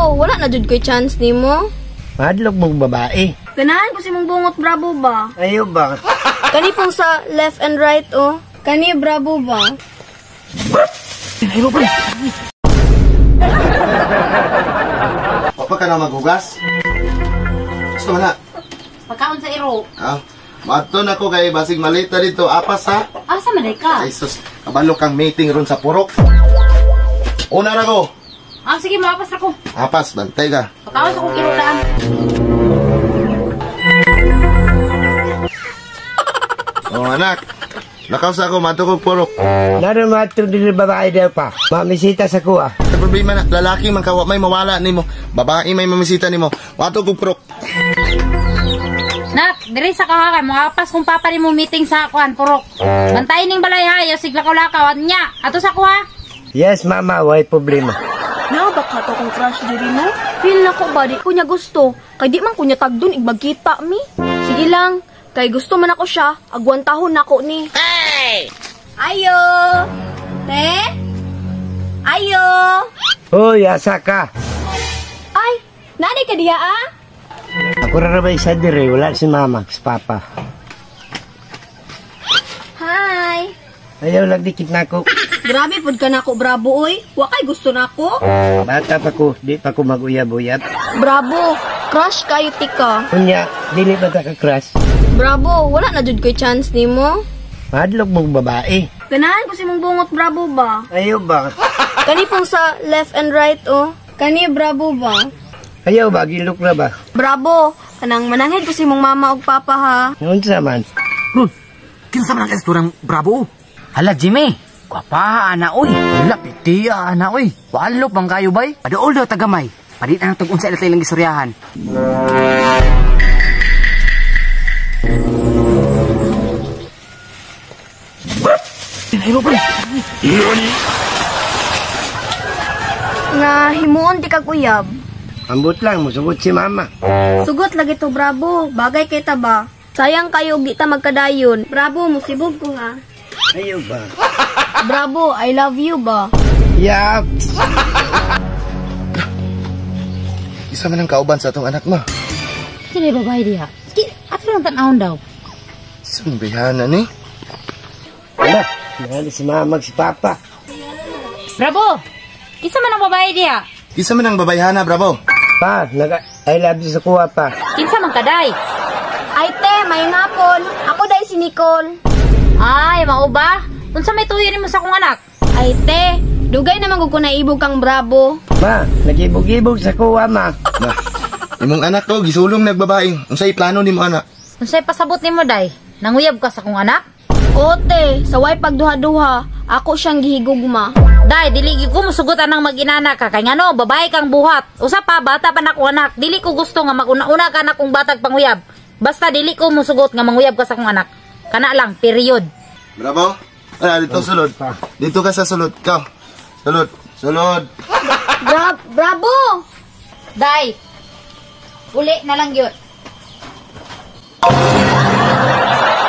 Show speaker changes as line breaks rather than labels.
Bravo, wala na jud koy chance nimo.
Madlok mong babae.
Ganahan ko si mong bungot, Bravo ba?
Ayaw ba?
Kani pong sa left and right, oh. Kani, Bravo ba?
Papa ka na maghugas? Gusto mo na?
Pagkaon sa iro.
Ah, maton ako kay basig malita dito. Apas ha?
Asa man day ka?
Ay sus, kabalo kang meeting ron sa purok. Una ra ko.
Ah, sige, maapas ako.
Apas, bantay ka.
Pagkaon sa kong iro daan.
Oh, anak. Lakaw sa ako, mato ko purok.
Laro matong din babae daw pa. Mamisita sa kuha.
Sa problema na, lalaki man kawa may mawala nimo. Babae may mamisita nimo. Mato ko purok.
Nak, diri sa kaha kay moapas kung papa nimo meeting sa kuan purok. Bantayin ning balay ha, yo sig lakaw-lakaw nya. Ato sa kuha.
Yes, mama, way problema.
Na baka to kong crush diri no? Feel na ko ba di ko niya gusto. Kay di man ko niya tagdon ig magkita mi. Sige lang, kay gusto man ako siya, agwantahon nako ni. Hey! Ayo! Te? Ayo!
Hoy, asa ka?
Ay, nani ka diha ah?
Ako ra ba isa diri, wala si mama, si papa.
Hi!
Ayaw lang dikit na ako.
Grabe pud ka nako, Bravo oy. Wa kay gusto nako.
Bata pa ko, di pa ko maguyab-uyab.
Bravo, crush kayo tika.
Unya, dili ba ta ka crush?
Bravo, wala na jud koy chance nimo.
Madlok mong babae.
Ganahan ko si mong bungot, Bravo ba?
Ayaw ba?
Kani pong sa left and right, oh. Kani, Bravo ba?
Ayaw ba? Gilok na ba?
Bravo, kanang mananghid ko si mong mama og papa ha.
Unsa man?
Kinsa man ang istorang Bravo? Hala Jimmy, gwapa ana oy. Hala pitiya ana oy. Walo bang kayo bay? Paduol daw tagamay. Padit ang tag unsa ila ilang gistoryahan.
Nga himuon di kag uyab.
Ambot lang, musugot si mama.
Sugot lagi to, Bravo. Bagay kay ta ba? Sayang kayo di ta magkadayon. Bravo, musibog ko ha.
Ayaw ba?
Bravo, I love you ba?
Yap.
Isa man ang kauban sa atong anak ma.
Sino babae diha? Sige, ato lang tan-awon daw.
Sumbihanan ni.
Wala, nahali si mama si papa.
Bravo! Kinsa man ang babae diha?
Kinsa man ang babayhana, Bravo?
Pa, I love you sa kuha pa.
Kinsa man kaday?
Ay te, may ngapon. Ako day si Nicole.
Ay, mao ba? Unsa may tuyo nimo sa akong anak?
Ay te, dugay naman ko naibog kang Bravo.
Ma, nagibog-ibog sa kuha ma.
Ma, imong anak ko gisulong nagbabae. Unsay plano nimo anak?
Unsay pasabot nimo day? Nanguyab ka sa akong anak?
Ote, saway pagduha-duha, ako siyang gihigugma.
Day, dili gyud ko musugot anang mag-inana ka kay ngano, babae kang buhat. Usa pa bata pa nako anak, dili ko gusto nga maguna-una ka na kong batag panguyab. Basta dili ko musugot nga manguyab ka sa akong anak. Kana lang, period.
Bravo. Ay, dito sulod. Dito ka sa sulod, ka. Sulod, sulod.
Bravo!
Day. Uli na lang yun.